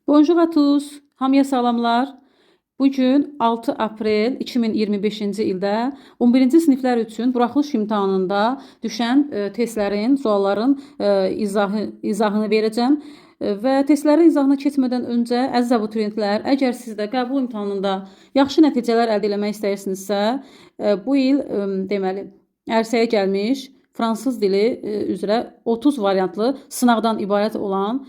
Bonjour à tous. Hamıya salamlar. Bu gün 6 aprel 2025-ci ildə 11-ci siniflər üçün buraxılış imtahanında düşən testlərin, sualların izahını verəcəm. Və testlərin izahına keçmədən öncə, əziz abituriyentlər, əgər siz də qəbul imtahanında yaxşı nəticələr əldə etmək istəyirsinizsə, bu il deməli, ərsəyə gəlmiş fransız dili üzrə 30 variantlı sınaqdan ibarət olan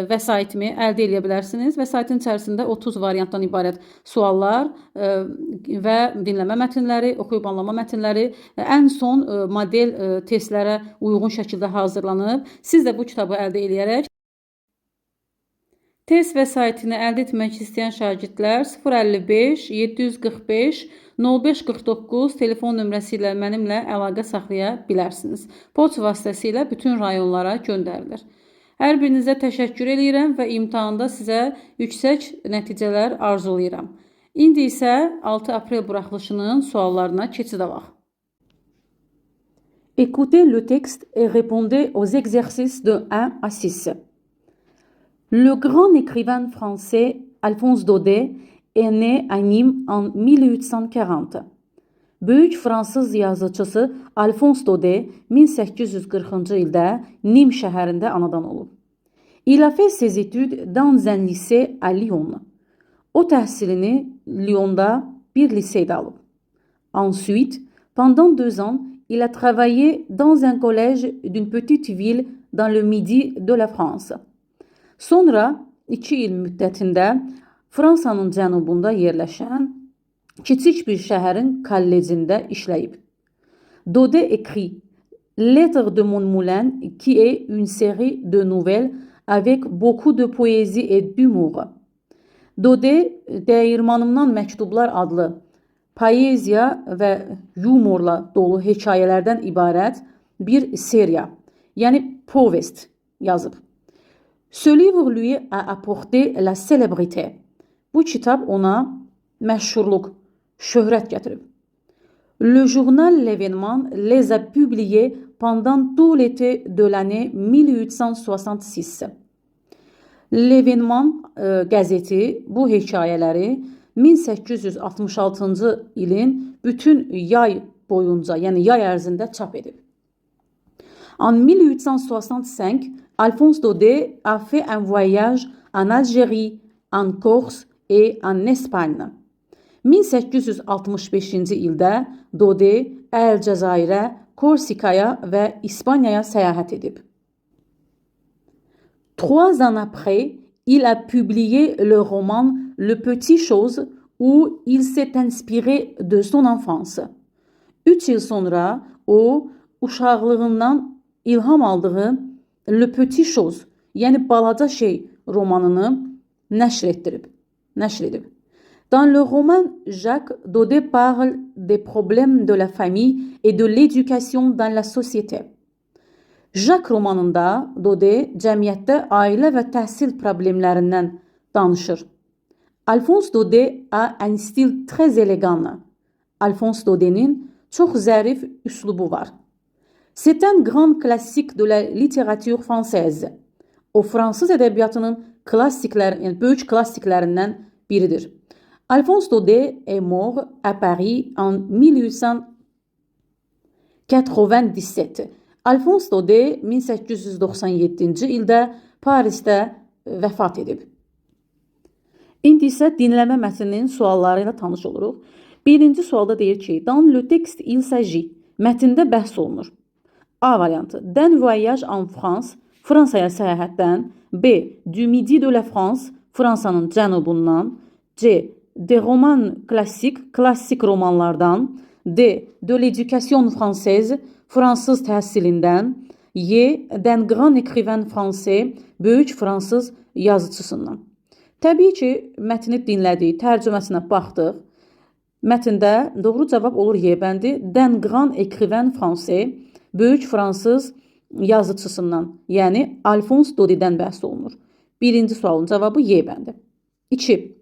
vəsaitimi əldə edə bilərsiniz. Vəsaitin içərisində 30 variantdan ibarət suallar və dinləmə mətnləri, oxuyub anlama mətnləri ən son model testlərə uyğun şəkildə hazırlanıb. Siz də bu kitabı əldə eləyərək test vəsaitini əldə etmək istəyən şagirdlər 055 745 0549 telefon nömrəsi ilə mənimlə əlaqə saxlaya bilərsiniz. Poçt vasitəsilə bütün rayonlara göndərilir. Hər birinizə təşəkkür eləyirəm və imtahanda sizə yüksək nəticələr arzulayıram. İndi isə 6 aprel buraxılışının suallarına keçid alaq. Écoutez le texte et répondez aux exercices de 1 à 6. Le grand écrivain français Alphonse Daudet est né à Nîmes en 1840. Böyük fransız yazıçısı Alphonse Daudet 1840-cı ildə Nim şəhərində anadan olub. Il a fait ses études dans un lycée à Lyon. O təhsilini Lyonda bir liseydə alıb. Ensuite, pendant 2 ans, il a travaillé dans un collège d'une petite ville dans le midi de la France. Sonra 2 il müddətində Fransanın cənubunda yerləşən kiçik bir şəhərin kollecində işləyib. Daudet écrit Lettres de mon moulin, qui est une série de nouvelles avec beaucoup de poésie et d'humour. Daudet Dəyirmanımdan Məktublar adlı poeziya və yumorla dolu hekayələrdən ibarət bir seriya, yəni povest yazıb. Ce livre lui a apporté la célébrité. Bu kitab ona məşhurluq, şöhrət gətirib. Le journal L'événement les a publiés pendant tout l'été de l'année 1866. L'événement qəzeti bu hekayələri 1866-cı ilin bütün yay boyunca, yəni yay ərzində çap edib. En 1865, Alphonse Daudet a fait un voyage en Algérie, en Corse et en Espagne. 1865-ci ildə Daudet Əlcəzairə, Korsikaya və İspaniyaya səyahət edib. 3 ans après, il a publié le roman Le Petit Chose, où il s'est inspiré de son enfance. 3 il sonra o uşaqlığından ilham aldığı Le Petit Chose, yəni Balaca Şey romanını nəşr etdirib, nəşr edib. Dans le roman, Jacques, Daudet parle des problèmes de la famille et de l'éducation dans la société. Jacques romanında Daudet cəmiyyətdə ailə və təhsil problemlərindən danışır. Alphonse Daudet a un style très élégant. Alphonse Daudet'nin çox zərif üslubu var. C'est un grand classique de la littérature française. O fransız ədəbiyyatının klassiklər, yəni böyük klassiklərindən biridir. Alphonse Daudet est mort à Paris en 1897. Alphonse Daudet 1897-ci ildə Parisdə vəfat edib. İndi isə dinləmə mətninin sualları ilə tanış oluruq. Birinci sualda deyir ki, dans le texte il s'agit. Mətndə bəhs olunur. A variantı: D'un voyage en France, Fransaya səyahətdən. B. Du midi de la France, Fransanın cənubundan. C. Des romans classiques, klassik romanlardan. D. De l'éducation française, fransız təhsilindən. E. D'un grand écrivain français, böyük fransız yazıçısından. Təbii ki, mətni dinlədik, tərcüməsinə baxdıq. Mətndə doğru cavab olur E bəndi. D'un grand écrivain français, böyük fransız yazıçısından, yəni Alphonse Daudetdən bəhs olunur. Birinci sualın cavabı E bəndi. 2.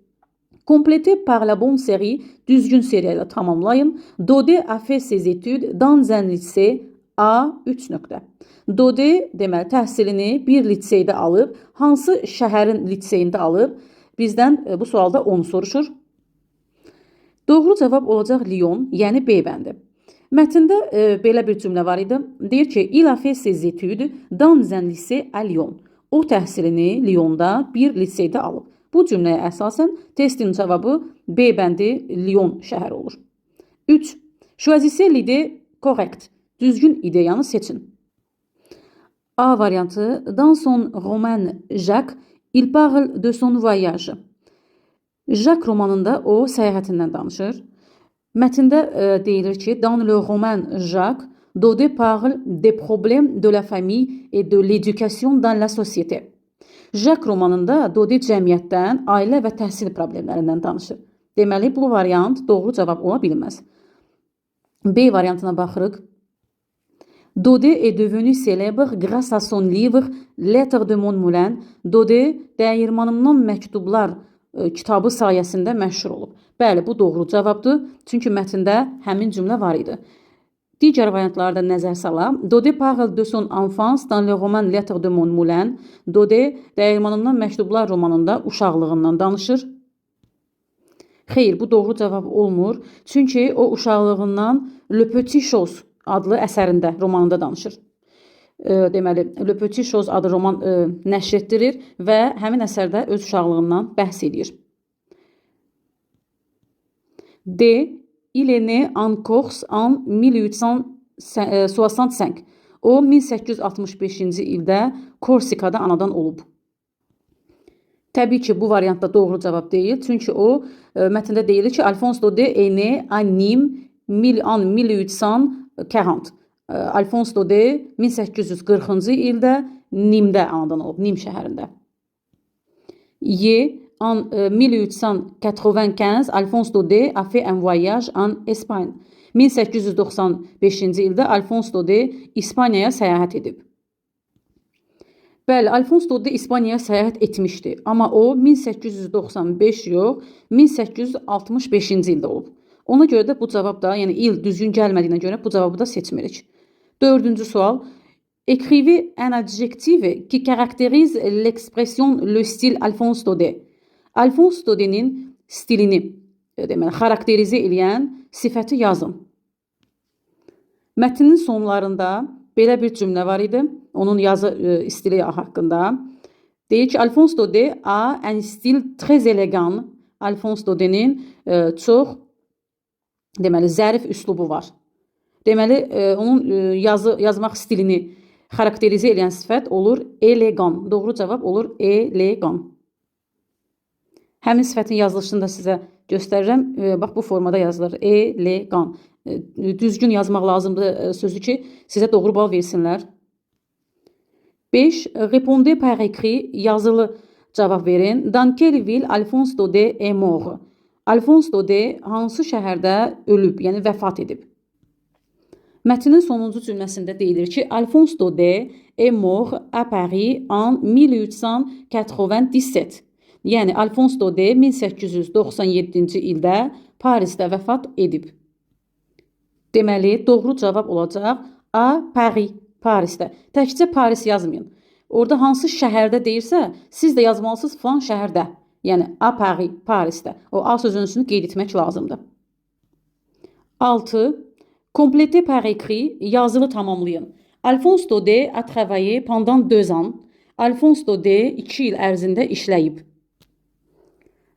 Complétez par la bonne série, düzgün seriya ilə tamamlayın. Daudet a fait ses études dans un lycée A 3 nöqtə. Daudet deməli təhsilini bir liseydə alıb. Hansı şəhərin liseyində alıb? Bizdən bu sualda onu soruşur. Doğru cavab olacaq Lyon, yəni B bəndi. Mətndə belə bir cümlə var idi. Deyir ki, il a fait ses études dans un lycée à Lyon. O təhsilini Lyonda bir liseydə alıb. Bu cümləyə əsasən testin cavabı B bəndi Lyon şəhəri olur. 3. Choisissez l'idée correcte. Düzgün ideyanı seçin. A variantı. Dans son roman Jacques, il parle de son voyage. Jacques romanında o səyahətindən danışır. Mətndə deyilir ki, dans le roman Jacques, Daudet parle des problèmes de la famille et de l'éducation dans la société. Jacques romanında Daudet cəmiyyətdən, ailə və təhsil problemlərindən danışır. Deməli, bu variant doğru cavab ola bilməz. B variantına baxırıq. Daudet est devenu célèbre grâce à son livre Lettres de mon moulin. Daudet Dəyirmanımdan məktublar kitabı sayəsində məşhur olub. Bəli, bu doğru cavabdır. Çünki mətndə həmin cümlə var idi. Digər variantlara da nəzər salaq. Daudet parle de son enfance dans le roman Lettres de mon moulin. Daudet Dəyirmanımdan məktublar romanında uşaqlığından danışır. Xeyr, bu doğru cavab olmur. Çünki o uşaqlığından Le Petit Chose adlı əsərində, romanında danışır. Deməli, Le Petit Chose adlı roman nəşr etdirir və həmin əsərdə öz uşaqlığından bəhs edir. D. Il est né en Corse en 1865. O 1865-ci ildə Korsikada anadan olub. Təbii ki, bu variantda doğru cavab deyil. Çünki o mətndə deyilir ki, Alphonse Daudet est né à Nîmes en 1840. Alphonse Daudet 1840-cı ildə Nimdə anadan olub, Nim şəhərində. Y. En 1895, Alphonse Daudet a fait un voyage en Espagne. 1895-ci ildə Alphonse Daudet İspaniyaya səyahət edib. Bəli, Alphonse Daudet İspaniyaya səyahət etmişdi, amma o 1895 yox, 1865-ci ildə olub. Ona görə də bu cavab da, yəni il düzgün gəlmədiyinə görə bu cavabı da seçmirik. Dördüncü sual. Écrivez un adjectif qui caractérise l'expression le style Alphonse Daudet. Alphonse Daudetin stilini deməli xarakterizə eləyən sifəti yazın. Mətnin sonlarında belə bir cümlə var idi. Onun yazı stili haqqında. Deyir ki, Alphonse Daudet a un style très élégant. Alphonse Daudetin çox deməli zərif üslubu var. Deməli onun yazmaq stilini xarakterizə eləyən sifət olur élégant. Doğru cavab olur élégant. Həmin sifətin yazılışını da sizə göstərirəm. Bax bu formada yazılır. Élégant. Düzgün yazmaq lazımdır sözü ki, sizə doğru bal versinlər. 5. Répondez par écrit. Yazılı cavab verin. Dans quelle ville Alphonse Daudet est mort? Alphonse Daudet hansı şəhərdə ölüb, yəni vəfat edib? Mətnin sonuncu cümləsində deyilir ki, Alphonse Daudet est mort à Paris en 1897. Yəni Alphonse Daudet 1897-ci ildə Parisdə vəfat edib. Deməli, doğru cavab olacaq A. Paris, Parisdə. Təkcə Paris yazmayın. Orada hansı şəhərdə deyirsə, siz də yazmalısınız filan şəhərdə. Yəni A Paris, Parisdə. O A sözünün qeyd etmək lazımdır. 6. Complétez par écrit, yazılı tamamlayın. Alphonse Daudet a travaillé pendant 2 ans. Alphonse Daudet 2 il ərzində işləyib.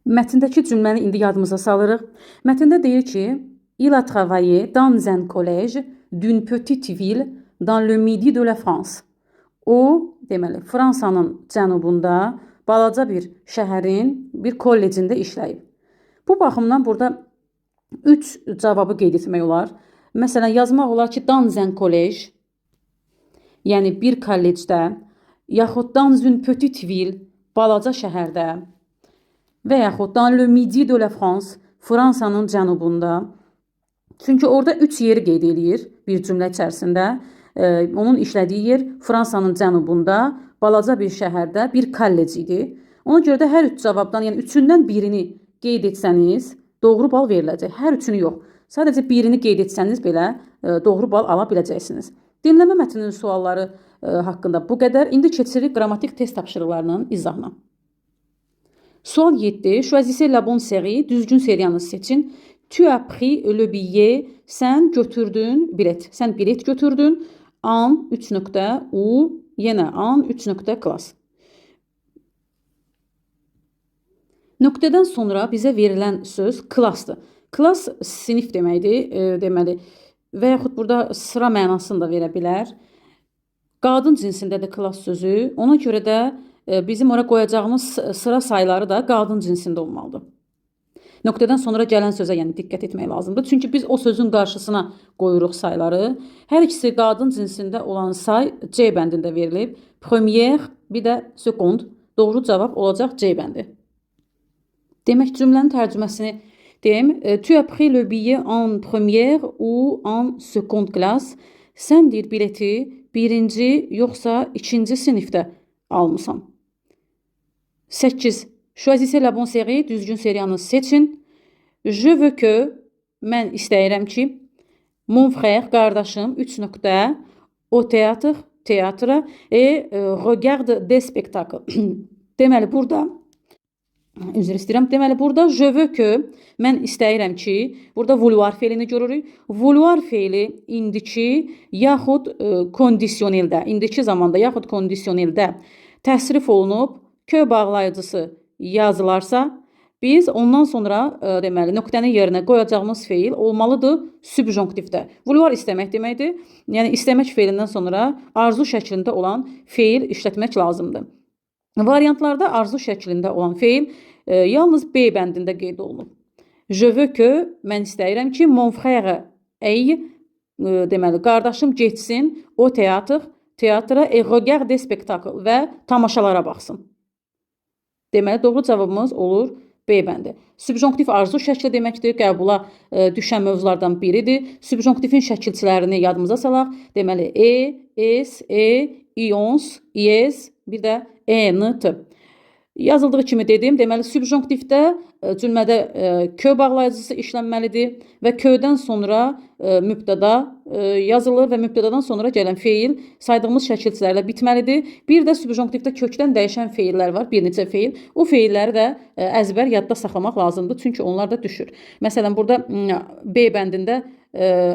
Mətndəki cümləni indi yadımıza salırıq. Mətndə deyir ki, il a travaillé dans un collège d'une petite ville dans le midi de la France. O, deməli, Fransanın cənubunda balaca bir şəhərin bir kollecində işləyib. Bu baxımdan burada 3 cavabı qeyd etmək olar. Məsələn, yazmaq olar ki, dans un collège, yəni bir kollecdə, yaxud dans une petite ville, balaca şəhərdə və yaxud dans le midi de la France, Fransanın cənubunda. Çünki orada 3 yeri qeyd eləyir bir cümlə içərisində. Onun işlədiyi yer Fransanın cənubunda, balaca bir şəhərdə bir kollec idi. Ona görə də hər üç cavabdan, yəni üçündən birini qeyd etsəniz, doğru bal veriləcək. Hər üçünü yox. Sadəcə birini qeyd etsəniz belə doğru bal ala biləcəksiniz. Dinləmə mətninin sualları haqqında bu qədər. İndi keçirik qrammatik test tapşırıqlarının izahına. Sual 7. Choisissez la bonne série. Düzgün seriyanı seçin. Tu as pris le billet. Sən götürdün bilet. Sən bilet götürdün. En 3 nöqtə u yenə en 3 nöqtə classe. Nöqtədən sonra bizə verilən söz klassdır. Klass sinif deməkdir, deməli və yaxud burada sıra mənasını da verə bilər. Qadın cinsindədir klass sözü. Ona görə də bizim ora qoyacağımız sıra sayları da qadın cinsində olmalıdır. Nöqtədən sonra gələn sözə yəni diqqət etmək lazımdır. Çünki biz o sözün qarşısına qoyuruq sayları. Hər ikisi qadın cinsində olan say C bəndində verilib. Première, bir də seconde. Doğru cavab olacaq C bəndi. Demək, cümlənin tərcüməsini deyim. Tu as pris le billet en première ou en seconde classe. Sən deyir bileti birinci yoxsa ikinci sinifdə almısan. 8. Choisissez la bonne série. Düzgün seriyanı seçin. Je veux que, mən istəyirəm ki, mon frère, qardaşım, 3 nöqtə, au théâtre, teatra et regarde des spectacles. Deməli, burada üzr istəyirəm. Deməli, burada je veux que, mən istəyirəm ki, burada vouloir feilini görürük. Vouloir feili indiki yaxud kondisioneldə, indiki zamanda yaxud kondisioneldə təsrif olunub, kö bağlayıcısı yazılarsa, biz ondan sonra deməli, nöqtənin yerinə qoyacağımız feil olmalıdır subjonktivdə. Vouloir istəmək deməkdir. Yəni, istəmək feilindən sonra arzu şəklində olan feil işlətmək lazımdır. Variantlarda arzu şəklində olan feil yalnız B bəndində qeyd olunub. Je veux que, mən istəyirəm ki, mon frère aille, deməli, qardaşım getsin o teatr, teatra et regarde des spectacles və tamaşalara baxsın. Deməli, doğru cavabımız olur B bəndi. Subjonktiv arzu şəkli deməkdir, qəbula düşən mövzulardan biridir. Subjonktivin şəkilçilərini yadımıza salaq. Deməli, E, S, E, ions, ies, bir də E, N, T. Yazıldığı kimi dedim, deməli, subjonktivdə cümlədə kö bağlayıcısı işlənməlidir və ködən sonra mübtəda yazılır və mübtədadan sonra gələn feil saydığımız şəkilçilərlə bitməlidir. Bir də subjonktivdə kökdən dəyişən feillər var, bir neçə feil. O feilləri də əzbər yadda saxlamaq lazımdır, çünki onlar da düşür. Məsələn, burada B bəndində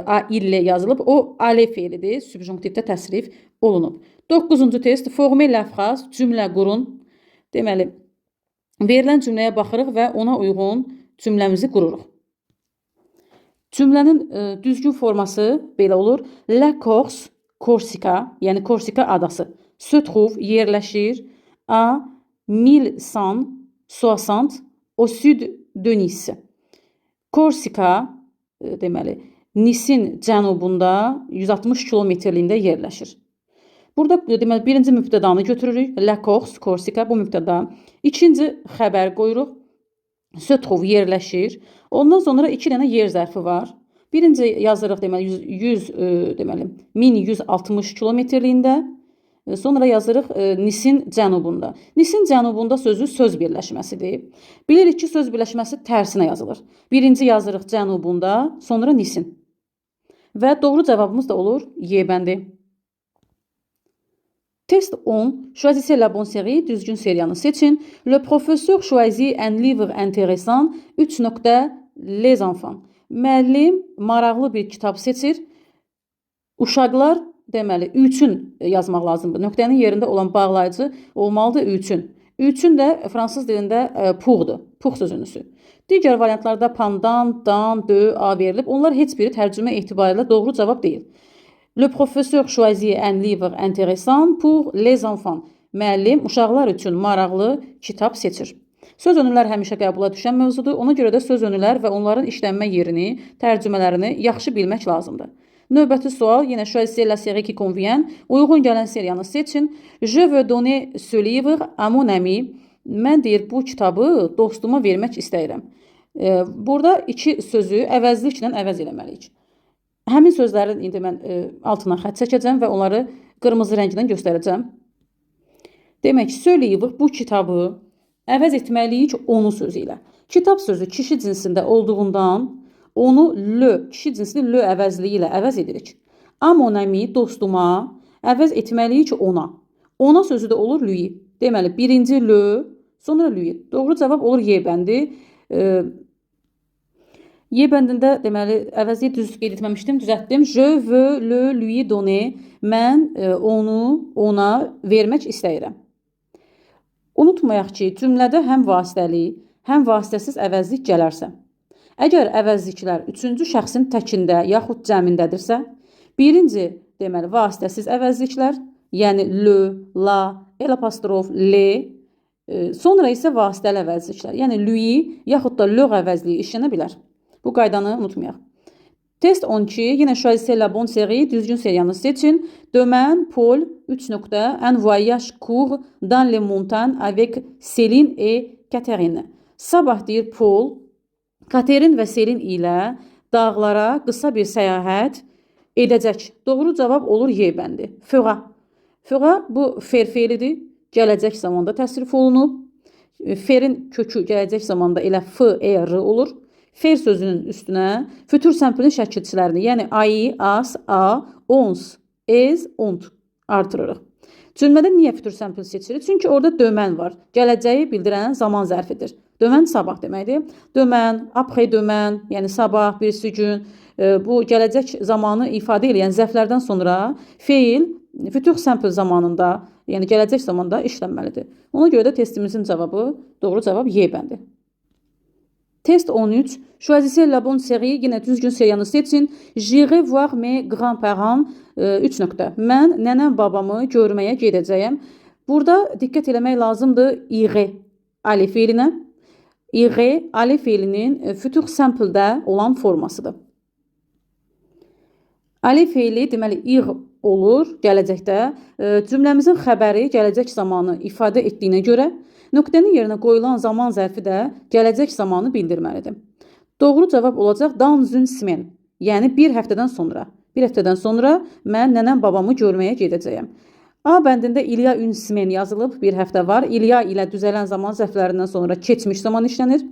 A illə yazılıb, o ale feilidir, subjonktivdə təsrif olunub. 9-cu test, formez la phrase, cümlə qurun. Deməli, verilən cümləyə baxırıq və ona uyğun cümləmizi qururuq. Cümlənin düzgün forması belə olur. La Corse, Korsika, yəni Korsika adası. Se trouve, yerləşir à 1160 au sud de Nice. Korsika, deməli, Nisin cənubunda 160 kilometrliyində yerləşir. Burada deməli, birinci mübtədanı götürürük. La Corse, Korsika bu mübtəda. İkinci xəbər qoyuruq. Se trouve yerləşir. Ondan sonra iki dənə yer zərfi var. Birinci yazırıq deməli 100, deməli 1160 kilometrliyində. Sonra yazırıq Nisin cənubunda. Nisin cənubunda sözü söz birləşməsidir. Bilirik ki, söz birləşməsi tərsinə yazılır. Birinci yazırıq cənubunda, sonra Nisin. Və doğru cavabımız da olur Y bəndi. Test 10. Choisissez la bonne série. Düzgün seriyanı seçin. Le professeur choisit un livre intéressant. 3 nöqtə les enfants. Müəllim maraqlı bir kitab seçir. Uşaqlar, deməli, üçün yazmaq lazımdır. Nöqtənin yerində olan bağlayıcı olmalıdır üçün. Üçün də fransız dilində pourdur. Pour sözünüsü. Digər variantlarda pendant, dans, de, a verilib. Onlar heç biri tərcümə etibarilə doğru cavab deyil. Le professeur choisit un livre intéressant pour les enfants. Müəllim uşaqlar üçün maraqlı kitab seçir. Söz önülər həmişə qəbula düşən mövzudur. Ona görə də söz önülər və onların işlənmə yerini, tərcümələrini yaxşı bilmək lazımdır. Növbəti sual, yenə choisissez la série qui convient. Uyğun gələn seriyanı seçin. Je veux donner ce livre à mon ami. Mən deyir, bu kitabı dostuma vermək istəyirəm. Burada iki sözü əvəzliklə əvəz eləməliyik. Həmin sözlərin indi mən altına xətt çəkəcəm və onları qırmızı rənglə göstərəcəm. Demək, ce livre, bu kitabı əvəz etməliyik onu sözü ilə. Kitab sözü kişi cinsində olduğundan onu le, kişi cinsini le əvəzliyi ilə əvəz edirik. À mon ami, dostuma, əvəz etməliyik ona. Ona sözü də olur lui. Deməli, birinci le, sonra lui. Doğru cavab olur Y bəndi. Y bəndində deməli əvəzliyi düz qeyd etməmişdim, düzəltdim. Je veux le lui donner. Mən onu ona vermək istəyirəm. Unutmayaq ki, cümlədə həm vasitəli, həm vasitəsiz əvəzlik gələrsə, əgər əvəzliklər üçüncü şəxsin təkində yaxud cəmindədirsə, birinci deməli vasitəsiz əvəzliklər, yəni le, la, l apostrof, le, sonra isə vasitəli əvəzliklər, yəni lui yaxud da leur əvəzliyi işlənə bilər. Bu qaydanı unutmayaq. Test 12, yenə choisissez la bonne série, düzgün seriyanı seçin. Demain, Paul, 3 nöqtə, un voyage court dans les montagnes avec Céline et Catherine. Sabah deyir Paul, Catherine və Céline ilə dağlara qısa bir səyahət edəcək. Doğru cavab olur Y bəndi. Fera. Fera bu fer feilidir. Gələcək zamanda təsrif olunub. Ferin kökü gələcək zamanda elə F, E, R olur. Fer sözünün üstünə futur simple şəkilçilərini, yəni ai, as, a, ons, ez, ont artırırıq. Cümlədə niyə futur simple seçirik? Çünki orada dömən var. Gələcəyi bildirən zaman zərfidir. Dömən sabah deməkdir. Dömən, après dömən, yəni sabah, birisi gün, bu gələcək zamanı ifadə eləyən zərflərdən sonra feil futur simple zamanında, yəni gələcək zamanda işlənməlidir. Ona görə də testimizin cavabı, doğru cavab Y bəndi. Test 13. Choisissez la bonne série. Yenə düzgün seriyanı seçin. J'irai voir mes grands-parents. 3 nöqtə. Mən nənəm babamı görməyə gedəcəyəm. Burada diqqət eləmək lazımdır irai, aller feilinə. Irai, aller feilinin futur simple-də olan formasıdır. Aller feili deməli ir olur gələcəkdə. Cümləmizin xəbəri gələcək zamanı ifadə etdiyinə görə nöqtənin yerinə qoyulan zaman zərfi də gələcək zamanı bildirməlidir. Doğru cavab olacaq dans une semaine, yəni bir həftədən sonra. Bir həftədən sonra mən nənəm babamı görməyə gedəcəyəm. A bəndində il y a une semaine yazılıb, bir həftə var. Il y a ilə düzələn zaman zərflərindən sonra keçmiş zaman işlənir.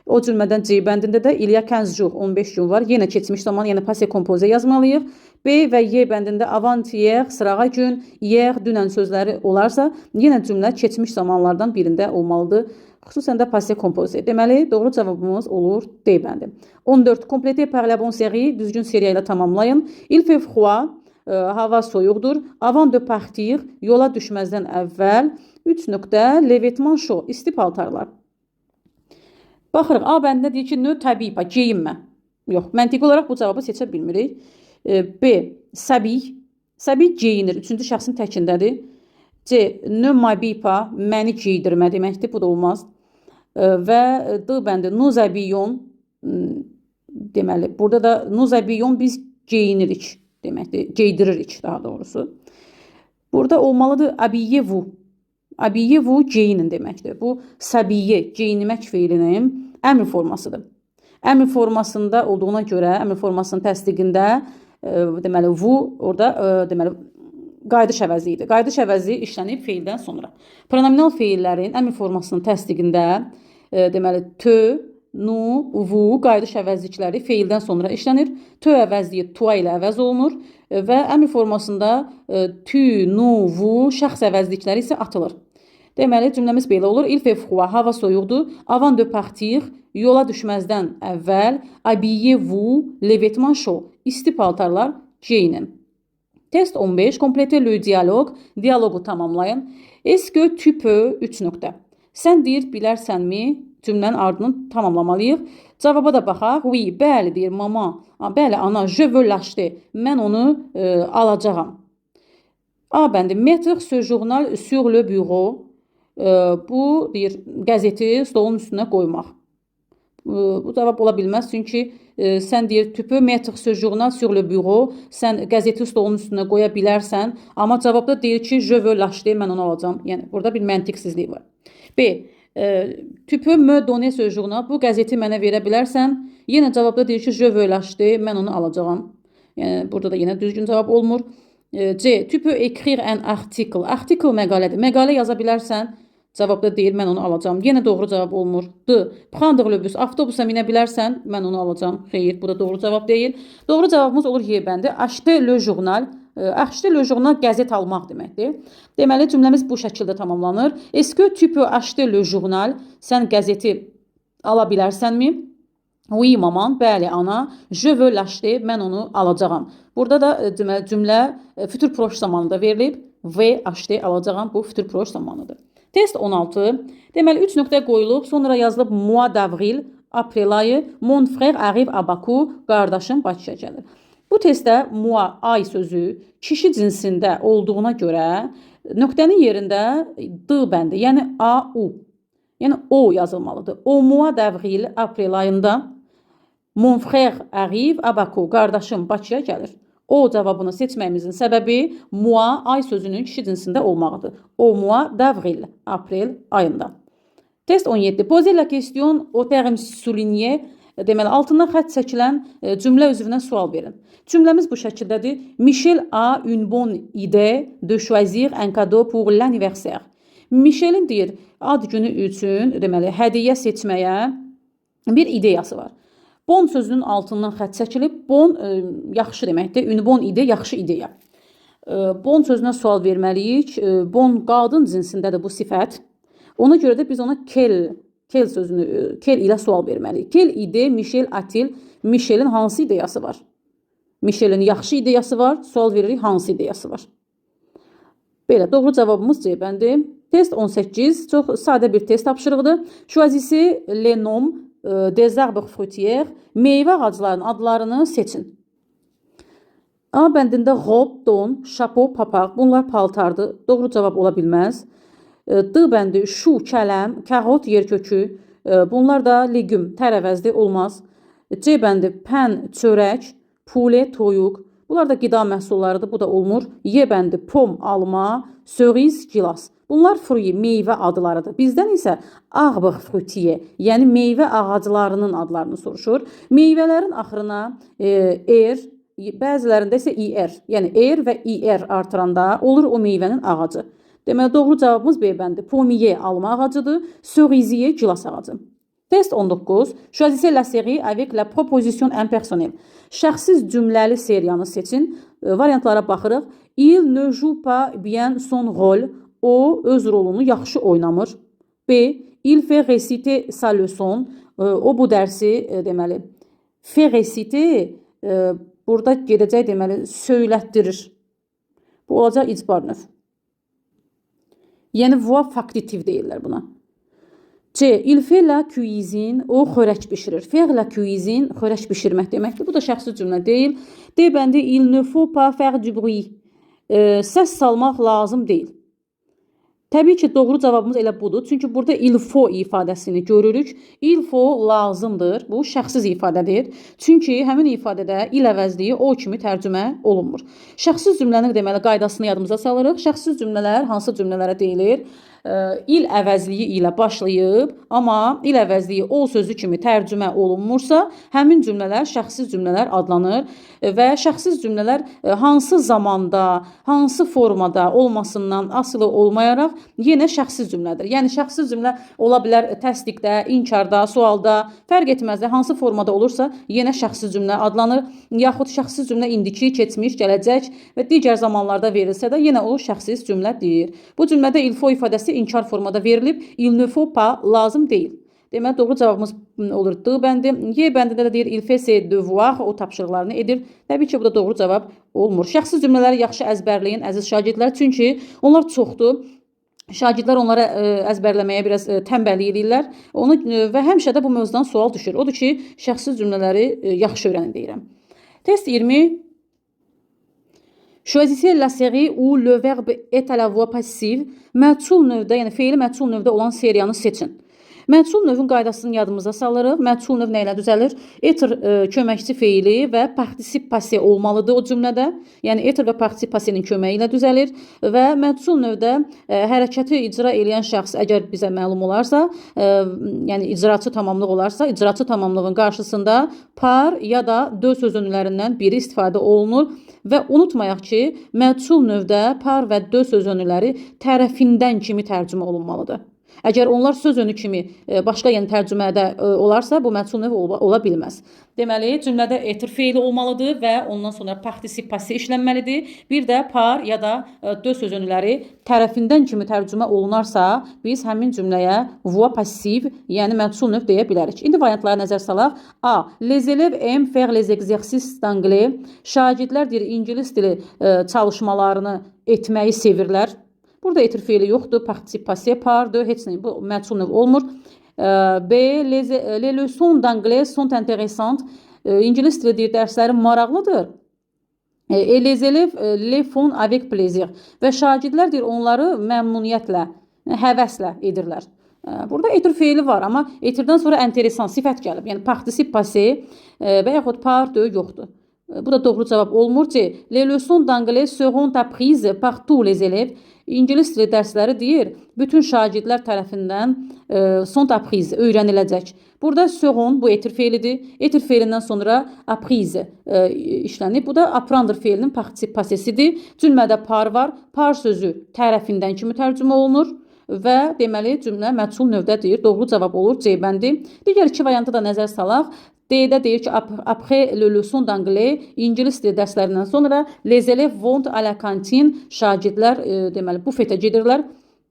O cümlədən C bəndində də il y a 15 jours, 15 gün var. Yenə keçmiş zaman, yəni passé composé yazmalıyıq. B və Y bəndində avant-hier, sırağa gün, hier, dünən sözləri olarsa, yenə cümlə keçmiş zamanlardan birində olmalıdır. Xüsusən də passé composé. Deməli, doğru cavabımız olur D bəndi. 14. Complétez par la bonne série. Düzgün seriya ilə tamamlayın. Il fait froid. Hava soyuqdur. Avant de partir, yola düşməzdən əvvəl 3 nöqtə les vêtements chauds, isti paltarlar. Baxırıq, A bəndində deyir ki, ne t'habille pas, geyinmə. Yox, məntiqi olaraq bu cavabı seçə bilmirik. B, s'habille. S'habille geyinir, üçüncü şəxsin təkindədir. C, ne m'habille pas, məni geydirmə deməkdir, bu da olmaz. Və D bəndi, nous habillons, deməli, burada da nous habillons biz geyinirik deməkdir, geydiririk daha doğrusu. Burada olmalıdır habillez-vous. Habillez-vous geyinin deməkdir. Bu s'habiller, geyinmək feilinin əmr formasıdır. Əmr formasında olduğuna görə, əmr formasının təsdiqində deməli vous orada deməli qayıdış əvəzi idi. Qayıdış əvəzi işlənib feildən sonra. Pronominal feillərin əmr formasının təsdiqində deməli te, nous, vous qayıdış əvəzlikləri feildən sonra işlənir. Te əvəzliyi toi ilə əvəz olunur və əmr formasında tu, nous, vous şəxs əvəzlikləri isə atılır. Deməli, cümləmiz belə olur. Il fait froid, hava soyuqdur. Avant de partir, yola düşməzdən əvvəl, habillez-vous les vêtements chauds, isti paltarlar geyinin. Test 15. Complétez le dialogue. Dialoqu tamamlayın. Est-ce que tu peux 3 nöqtə. Sən deyir, bilərsənmi? Cümlənin ardını tamamlamalıyıq. Cavaba da baxaq. Oui, bəli deyir mama. Bəli, ana, je veux l'acheter. Mən onu alacağam. A bəndi, mettre ce journal sur le bureau. Bu deyir, qəzeti stolun üstünə qoymaq. Bu cavab ola bilməz, çünki sən deyir, tu peux mettre ce journal sur le bureau. Sən qəzeti stolun üstünə qoya bilərsən, amma cavabda deyir ki, je veux l'acheter, mən onu alacağam. Yəni burada bir məntiqsizlik var. B. Tu peux me donner ce journal. Bu qəzeti mənə verə bilərsən. Yenə cavabda deyir ki, je veux l'acheter, mən onu alacağam. Yəni burada da yenə düzgün cavab olmur. C. Tu peux écrire un article. Article məqalədir. Məqalə yaza bilərsən. Cavabda deyir, mən onu alacağam. Yenə doğru cavab olmur. D. Prendre le bus. Avtobusa minə bilərsən, mən onu alacağam. Xeyr, bu da doğru cavab deyil. Doğru cavabımız olur Y bəndi. Acheter le journal. Acheter le journal qəzet almaq deməkdir. Deməli, cümləmiz bu şəkildə tamamlanır. Est-ce que tu peux acheter le journal? Sən qəzeti ala bilərsənmi? Oui, maman. Bəli, ana. Je veux l'acheter. Mən onu alacağam. Burada da deməli, cümlə futur proche zamanında verilib. V acheter alacağam. Bu futur proche zamanıdır. Test 16. Deməli 3 nöqtə qoyulub, sonra yazılıb mois d'avril, aprel ayı, mon frère arrive à Baku, qardaşım Bakıya gəlir. Bu testdə mois, ay sözü kişi cinsində olduğuna görə nöqtənin yerində D bəndi, yəni A, U, yəni O yazılmalıdır. O mois d'avril, aprel ayında mon frère arrive à Baku, qardaşım Bakıya gəlir. O cavabını seçməyimizin səbəbi mois, ay sözünün kişi cinsində olmağıdır. O mois d'avril, aprel ayında. Test 17. Posez la question au terme souligné. Deməli, altından xətt çəkilən cümlə üzvünə sual verin. Cümləmiz bu şəkildədir. Michel a une bonne idée de choisir un cadeau pour l'anniversaire. Michelin deyir, ad günü üçün deməli, hədiyyə seçməyə bir ideyası var. Bon sözünün altından xətt çəkilib. Bon yaxşı deməkdir. Une bonne idée, yaxşı ideya. Bon sözünə sual verməliyik. Bon qadın cinsindədir bu sifət. Ona görə də biz ona quelle sözünü, quelle ilə sual verməliyik. Quelle idée Michel a-t-il? Michelin hansı ideyası var? Michelin yaxşı ideyası var. Sual veririk, hansı ideyası var? Belə, doğru cavabımız C bəndi. Test 18 çox sadə bir test tapşırığıdır. Choisissez les noms des arbres fruitiers. Meyvə ağaclarının adlarını seçin. A bəndində robe, don, chapeau, papaq. Bunlar paltardır. Doğru cavab ola bilməz. D bəndi chou, kələm, carotte, yer kökü. Bunlar da legüm, tərəvəzdir, olmaz. C bəndi pain, çörək, poulet, toyuq. Bunlar da qida məhsullarıdır, bu da olmur. Y bəndi pomme, alma, cerise, gilas. Bunlar fruit, meyvə adlarıdır. Bizdən isə arbre fruitier, yəni meyvə ağaclarının adlarını soruşur. Meyvələrin axırına er, bəzilərində isə ir, yəni er və ir artıranda olur o meyvənin ağacı. Deməli, doğru cavabımız B bəndi. Pommier alma ağacıdır, cerisier gilas ağacı. Test 19. Choisissez la série avec la proposition impersonnelle. Şəxssiz cümləli seriyanı seçin. Variantlara baxırıq. Il ne joue pas bien son rôle. O öz rolunu yaxşı oynamır. B. Il fait réciter sa leçon. O bu dərsi deməli fait réciter burada gedəcək deməli söylətdirir. Bu olacaq icbar növ. Yəni voix factitive deyirlər buna. C. Il fait la cuisine. O xörək bişirir. Faire la cuisine xörək bişirmək deməkdir. Bu da şəxsi cümlə deyil. D bəndi il ne faut pas faire du bruit. Səs salmaq lazım deyil. Təbii ki, doğru cavabımız elə budur. Çünki burada il faut ifadəsini görürük. Il faut lazımdır. Bu şəxssiz ifadədir. Çünki həmin ifadədə il əvəzliyi o kimi tərcümə olunmur. Şəxssiz cümlənin deməli qaydasını yadımıza salırıq. Şəxssiz cümlələr hansı cümlələrə deyilir? İl əvəzliyi ilə başlayıb, amma il əvəzliyi o sözü kimi tərcümə olunmursa, həmin cümlələr şəxssiz cümlələr adlanır və şəxssiz cümlələr hansı zamanda, hansı formada olmasından asılı olmayaraq yenə şəxssiz cümlədir. Yəni şəxssiz cümlə ola bilər təsdiqdə, inkarda, sualda, fərq etməz də hansı formada olursa yenə şəxssiz cümlə adlanır. Yaxud şəxssiz cümlə indiki, keçmiş, gələcək və digər zamanlarda verilsə də yenə o şəxssiz cümlədir. Bu cümlədə il faut ifadəsi inkar formada verilib. Il ne faut pas lazım deyil. Deməli doğru cavabımız olur D bəndi. Y bəndində də deyir il fait ses devoirs, o tapşırıqlarını edir. Təbii ki, bu da doğru cavab olmur. Şəxssiz cümlələri yaxşı əzbərləyin əziz şagirdlər, çünki onlar çoxdur. Şagirdlər onlara əzbərləməyə biraz tənbəllik eləyirlər. Onu və həmişə də bu mövzudan sual düşür. Odur ki, şəxssiz cümlələri yaxşı öyrənin deyirəm. Test 20. Choisissez la série où le verbe est à la voix passive. Məchul növdə, yəni feili məchul növdə olan seriyanı seçin. Məchul növün qaydasını yadımıza salırıq. Məchul növ nə ilə düzəlir? Être köməkçi feili və participe passé olmalıdır o cümlədə. Yəni être və participe passé-nin köməyi ilə düzəlir və məchul növdə hərəkəti icra eləyən şəxs əgər bizə məlum olarsa, yəni icraçı tamamlıq olarsa, icraçı tamamlığın qarşısında par ya da de sözünlərindən biri istifadə olunur və unutmayaq ki, məchul növdə par və de sözünləri tərəfindən kimi tərcümə olunmalıdır. Əgər onlar söz önü kimi başqa, yəni tərcümədə olarsa, bu məchul növ ola bilməz. Deməli, cümlədə être feili olmalıdır və ondan sonra participe passé işlənməlidir. Bir də par ya da de söz önləri tərəfindən kimi tərcümə olunarsa, biz həmin cümləyə voix passive, yəni məchul növ deyə bilərik. İndi variantlara nəzər salaq. A. Les élèves aiment faire les exercices d'anglais. Şagirdlər deyir, ingilis dili çalışmalarını etməyi sevirlər. Burada être feili yoxdur. Participe passé, par, de, heç nə. Bu məchul növ olmur. B. Les leçons d'anglais sont intéressantes. İngilis dili deyir, dərsləri maraqlıdır. Et les élèves les font avec plaisir. Və şagirdlər deyir, onları məmnuniyyətlə, həvəslə edirlər. Burada être feili var, amma être-dən sonra intéressant sifət gəlib. Yəni participe passé və yaxud par, de yoxdur. Bu da doğru cavab olmur. C. Les leçons d'anglais seront apprises par tous les élèves. İngilis dili dərsləri deyir, bütün şagirdlər tərəfindən sont apprises, öyrəniləcək. Burada seront bu être feilidir. Être feilindən sonra apprises işlənib. Bu da apprendre feilinin participe passesidir. Cümlədə par var. Par sözü tərəfindən kimi tərcümə olunur və deməli cümlə məchul növdə deyir. Doğru cavab olur C bəndi. Digər iki varianta da nəzər salaq. D-də deyir ki, après le leçon d'anglais, ingilis dili dərslərindən sonra les élèves vont à la cantine, şagirdlər deməli bufetə gedirlər.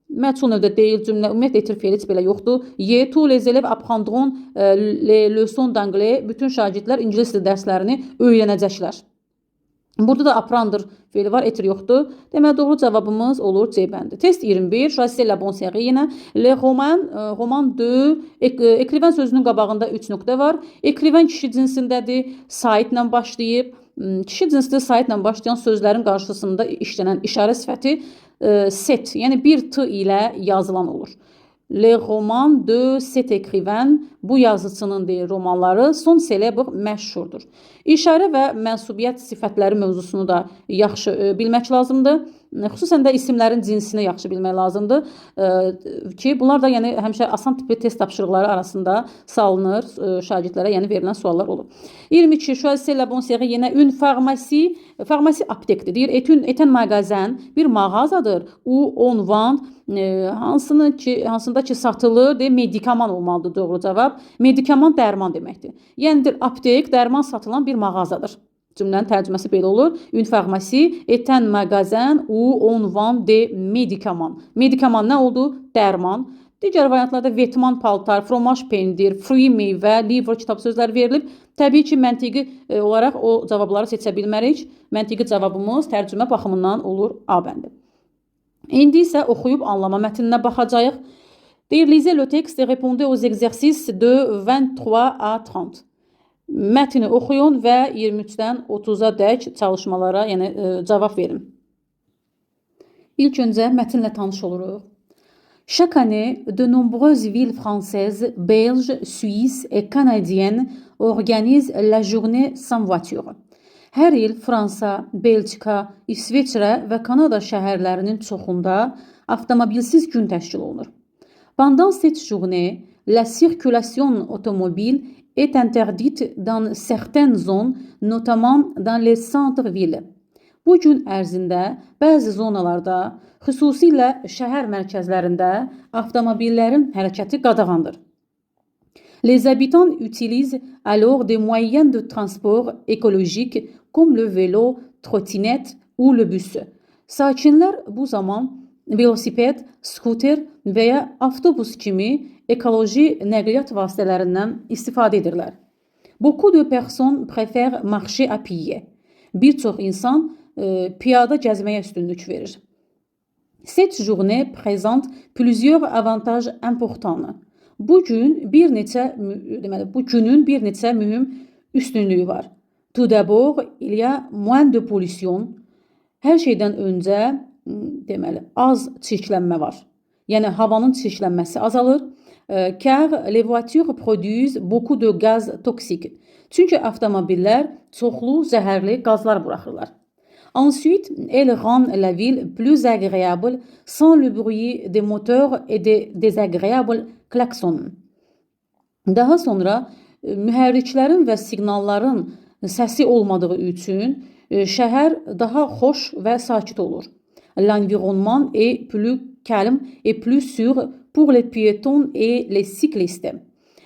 Məchul növdə deyil cümlə, ümumiyyətlə être feili heç belə yoxdur. E, tous les élèves apprendront les leçons d'anglais, bütün şagirdlər ingilis dili dərslərini öyrənəcəklər. Burada da apprendre feili var, être yoxdur. Deməli doğru cavabımız olur C bəndi. Test 21. Choisissez la bonne série yenə. Les romans, roman de écrivain sözünün qabağında 3 nöqtə var. Écrivain kişi cinsindədir. Saitlə başlayıb. Kişi cinsli saitlə başlayan sözlərin qarşısında işlənən işarə sifəti cet, yəni bir t ilə yazılan olur. Les romans de cet écrivain, bu yazıçının deyir romanları sont célèbres, məşhurdur. İşarə və mənsubiyyət sifətləri mövzusunu da yaxşı bilmək lazımdır. Xüsusən də isimlərin cinsini yaxşı bilmək lazımdır ki, bunlar da yəni həmişə asan tipli test tapşırıqları arasında salınır şagirdlərə, yəni verilən suallar olur. 22. Choisissez la bonne série yenə une pharmacie, pharmacie aptekdir. Deyir, est un magasin, bir mağazadır. Où on vend hansını ki, hansında ki satılır, deyir, médicaments olmalıdır doğru cavab. Médicament dərman deməkdir. Yəni deyir, aptek dərman satılan bir mağazadır. Cümlənin tərcüməsi belə olur. Une pharmacie est un magasin où on vend des médicaments. Médicament nə oldu? Dərman. Digər variantlarda vêtement paltar, fromage pendir, fruit meyvə, livre kitab sözləri verilib. Təbii ki, məntiqi olaraq o cavabları seçə bilmərik. Məntiqi cavabımız tərcümə baxımından olur A bəndi. İndi isə oxuyub anlama mətninə baxacağıq. Deyir, lisez le texte et répondez aux exercices de 23 à 30. Mətni oxuyun və 23-dən 30-a dək çalışmalara, yəni cavab verin. İlk öncə mətnlə tanış oluruq. Chaque année, de nombreuses villes françaises, belges, suisses et canadiennes organisent la journée sans voiture. Hər il Fransa, Belçika, İsveçrə və Kanada şəhərlərinin çoxunda avtomobilsiz gün təşkil olunur. Pendant cette journée, la circulation automobile est interdite dans certaines zones, notamment dans les centres-villes. Bu gün ərzində bəzi zonalarda, xüsusilə şəhər mərkəzlərində avtomobillərin hərəkəti qadağandır. Les habitants utilisent alors des moyens de transport écologiques comme le vélo, trottinette ou le bus. Sakinlər bu zaman velosiped, skuter və ya avtobus kimi ekoloji nəqliyyat vasitələrindən istifadə edirlər. Beaucoup de personnes préfèrent marcher à pied. Bir çox insan piyada gəzməyə üstünlük verir. Cette journée présente plusieurs avantages importants. Bu gün bir neçə deməli bu günün bir neçə mühüm üstünlüyü var. Tout d'abord, il y a moins de pollution. Hər şeydən öncə deməli az çirklənmə var. Yəni havanın çirklənməsi azalır. Car les voitures produisent beaucoup de gaz toxiques. Çünki avtomobillər çoxlu zəhərli qazlar buraxırlar. Ensuite, elle rend la ville plus agréable sans le bruit des moteurs et des désagréables klaxons. Daha sonra mühərriklərin və siqnalların səsi olmadığı üçün şəhər daha xoş və sakit olur. L'environnement est plus calme et plus sûr pour les piétons et les cyclistes.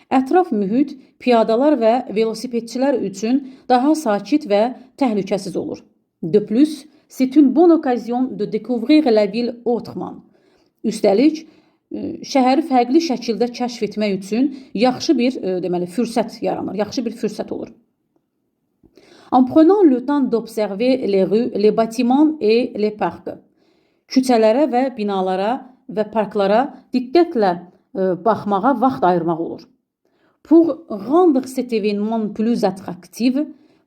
Ətraf mühit piyadalar və velosipedçilər üçün daha sakit və təhlükəsiz olur. De plus, c'est une bonne occasion de découvrir la ville autrement. Üstəlik, şəhəri fərqli şəkildə kəşf etmək üçün yaxşı bir deməli fürsət yaranır, yaxşı bir fürsət olur. En prenant le temps d'observer les rues, les bâtiments et les parcs. Küçələrə və binalara və parklara diqqətlə baxmağa vaxt ayırmaq olur. Pour rendre cet événement plus attractif,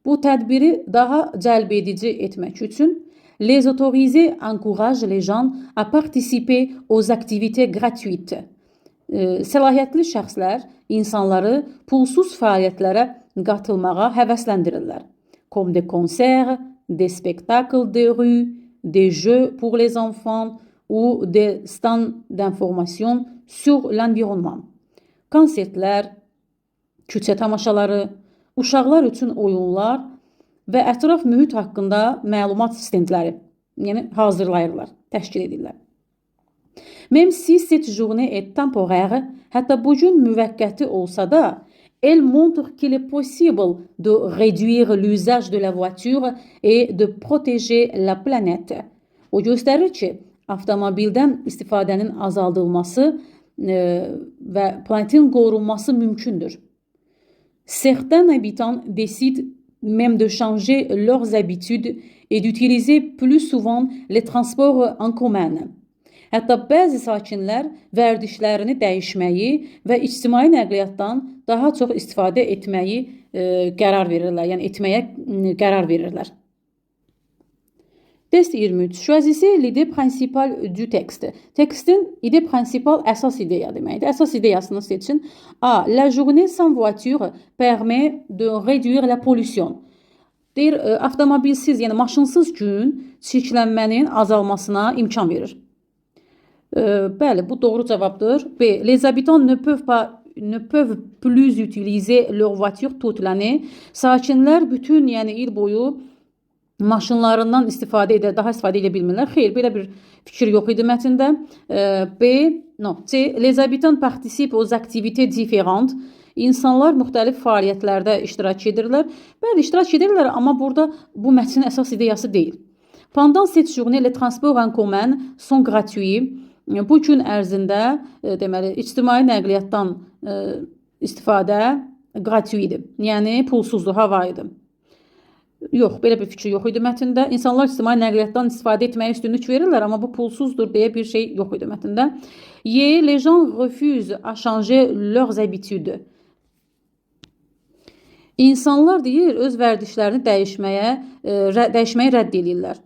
bu tədbiri daha cəlbedici etmək üçün les autorités encouragent les gens à participer aux activités gratuites. Səlahiyyətli şəxslər insanları pulsuz fəaliyyətlərə qatılmağa həvəsləndirirlər. Comme des concerts, des spectacles de rue, des jeux pour les enfants ou des stands d'information sur l'environnement. Konsertlər, küçə tamaşaları, uşaqlar üçün oyunlar və ətraf mühit haqqında məlumat stendləri, yəni hazırlayırlar, təşkil edirlər. Même si cette journée est temporaire, hətta bu gün müvəqqəti olsa da, elle montre qu'il est possible de réduire l'usage de la voiture et de protéger la planète. O göstərir ki, avtomobildən istifadənin azaldılması və planetin qorunması mümkündür. Certains habitants décident même de changer leurs habitudes et d'utiliser plus souvent les transports en commun. Hətta bəzi sakinlər vərdişlərini dəyişməyi və ictimai nəqliyyatdan daha çox istifadə etməyi qərar verirlər, yəni etməyə qərar verirlər. Test 23. Choisissez l'idée principale du texte. Tekstin idée principale əsas ideya deməkdir. Əsas ideyasını seçin. A. La journée sans voiture permet de réduire la pollution. Deyir, avtomobilsiz, yəni maşınsız gün çirklənmənin azalmasına imkan verir. Bəli, bu doğru cavabdır. B. Les habitants ne peuvent plus utiliser leur voiture toute l'année. Sakinlər bütün, yəni il boyu maşınlarından daha istifadə edə bilmirlər. Xeyr, belə bir fikir yox idi mətndə. B, no, C. Les habitants participent aux activités différentes. İnsanlar müxtəlif fəaliyyətlərdə iştirak edirlər. Bəli, iştirak edirlər, amma burada bu mətnin əsas ideyası deyil. Pendant cette journée, les transports en commun sont gratuits. Bu gün ərzində deməli ictimai nəqliyyatdan istifadə gratuitdir. Yəni pulsuzdur, havayıdır. Yox, belə bir fikir yox idi mətndə. İnsanlar ictimai nəqliyyatdan istifadə etməyə üstünlük verirlər, amma bu pulsuzdur deyə bir şey yox idi mətndə. E. Les gens refusent à changer leurs habitudes. İnsanlar deyir, öz vərdişlərini dəyişməyi rədd eləyirlər.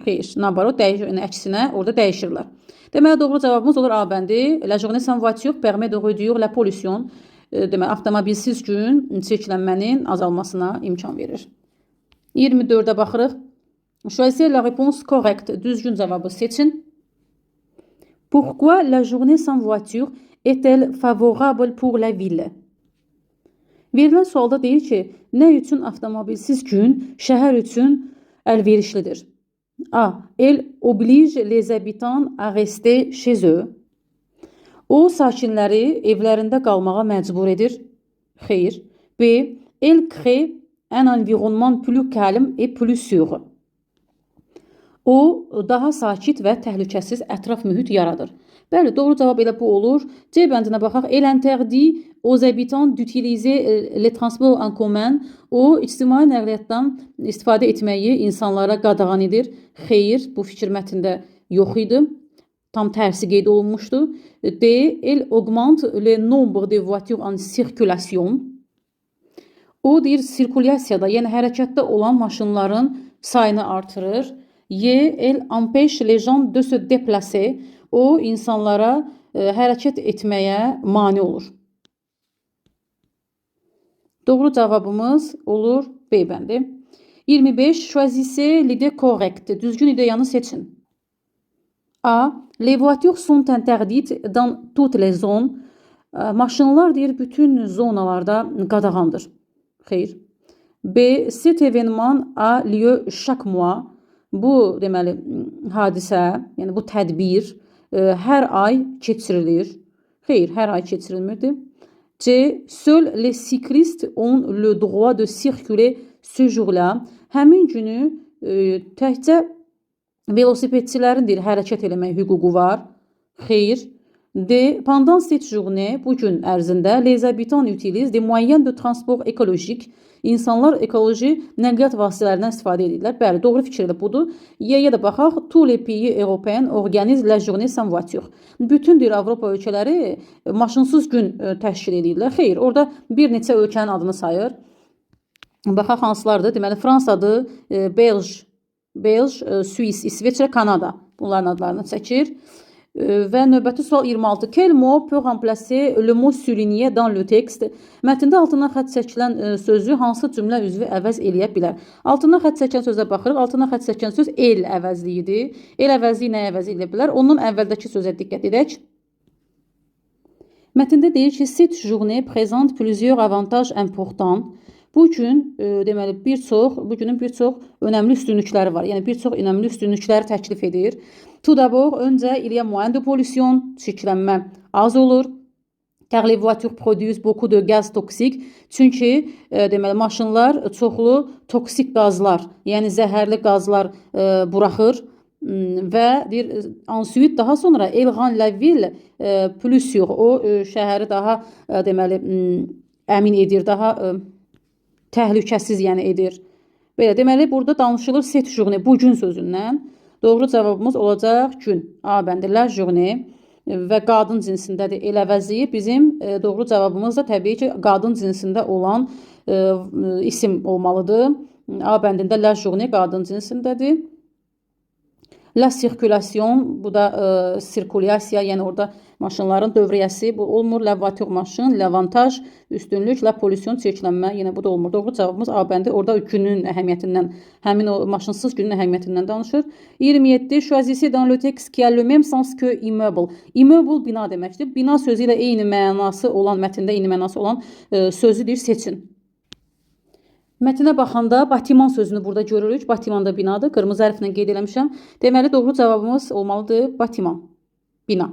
Xeyr, nabarot, yəni əksinə orada dəyişirlər. Deməli, doğru cavabımız olur A bəndi. La journée sans voiture permet de réduire la pollution. Deməli, avtomobilsiz gün çirklənmənin azalmasına imkan verir. 24-ə baxırıq. Choisissez la réponse correcte. Düzgün cavabı seçin. Pourquoi la journée sans voiture est-elle favorable pour la ville? Verilən sualda deyir ki, nə üçün avtomobilsiz gün şəhər üçün əlverişlidir? A. Elle oblige les habitants à rester chez eux. O, sakinləri evlərində qalmağa məcbur edir. Xeyr. B. Elle crée un environnement plus calme et plus sûr. O, daha sakit və təhlükəsiz ətraf mühit yaradır. Bəli, doğru cavab elə bu olur. C bəndinə baxaq. Elle interdit aux habitants d'utiliser les transports en commun. O, ictimai nəqliyyatdan istifadə etməyi insanlara qadağan edir. Xeyr, bu fikir mətndə yox idi. Tam tərsi qeyd olunmuşdu. D. Elle augmente le nombre de voitures en circulation. O, deyir, sirkulyasiyada, yəni hərəkətdə olan maşınların sayını artırır. E. Elle empêche les gens de se déplacer. O, insanlara hərəkət etməyə mane olur. Doğru cavabımız olur B bəndi. 25. Choisissez l'idée correcte. Düzgün ideyanı seçin. A. Les voitures sont interdites dans toutes les zones. Maşınlar deyir, bütün zonalarda qadağandır. Xeyr. B. Cet événement a lieu chaque mois. Bu, deməli, hadisə, yəni bu tədbir Hər ay keçirilir. Xeyr, hər ay keçirilmirdi. C. Seuls les cyclistes ont le droit de circuler ce jour-là. Həmin günü təkcə velosipedçilərin deyir, hərəkət eləmək hüququ var. Xeyr. D. Pendant cette journée, bu gün ərzində les habitants utilisent des moyens de transport écologique. İnsanlar ekoloji nəqliyyat vasitələrindən istifadə edirlər. Bəli, doğru fikir elə budur. Y-yə də baxaq. Tous les pays européens organisent la journée sans voiture. Bütün deyir Avropa ölkələri maşınsız gün təşkil edirlər. Xeyr, orada bir neçə ölkənin adını sayır. Baxaq hansılardır? Deməli Fransadır, Belj, Swiss, İsveçrə, Kanada. Bunların adlarını çəkir. Və növbəti sual 26. Quel mot peut remplacer le mot souligné dans le texte? Mətndə altından xətt çəkilən sözü hansı cümlə üzvü əvəz eləyə bilər? Altından xətt çəkilən sözə baxırıq. Altından xətt çəkilən söz elle əvəzliyidir. Elle əvəzliyi nəyə əvəz eləyə bilər? Ondan əvvəldəki sözə diqqət edək. Mətndə deyir ki, cette journée présente plusieurs avantages importants. Bu gün deməli bu günün bir çox önəmli üstünlükləri var. Yəni bir çox önəmli üstünlükləri təklif edir. Tout d'abord, öncə il y a moins de pollution, çirklənmə az olur. Car les voitures produisent beaucoup de gaz toxiques. Çünki deməli maşınlar çoxlu toksik qazlar, yəni zəhərli qazlar buraxır. Və deyir ensuite, daha sonra elle rend la ville plus sûre. O şəhəri daha deməli əmin edir, daha təhlükəsiz yəni edir. Belə deməli burada danışılır cette journée, bu gün sözündən. Doğru cavabımız olacaq gün. A bəndi la journée və qadın cinsindədir. Elle əvəzliyi bizim doğru cavabımız da təbii ki, qadın cinsində olan isim olmalıdır. A bəndində la journée qadın cinsindədir. La circulation, bu da sirkulyasiya, yəni orada maşınların dövriyyəsi, bu olmur. La voiture maşın, l'avantage üstünlük, la pollution çirklənmə, yenə bu da olmur. Doğru cavabımız A bəndi. Orada günün əhəmiyyətindən, həmin o maşınsız günün əhəmiyyətindən danışır. 27. Choisissez dans le texte qui a le même sens que immeuble. Immeuble bina deməkdir. Bina sözü ilə eyni mənası olan, mətndə eyni mənası olan sözü deyir, seçin. Mətnə baxanda bâtiment sözünü burada görürük. Bâtiment da binadır. Qırmızı hərflə qeyd eləmişəm. Deməli doğru cavabımız olmalıdır bâtiment. Bina.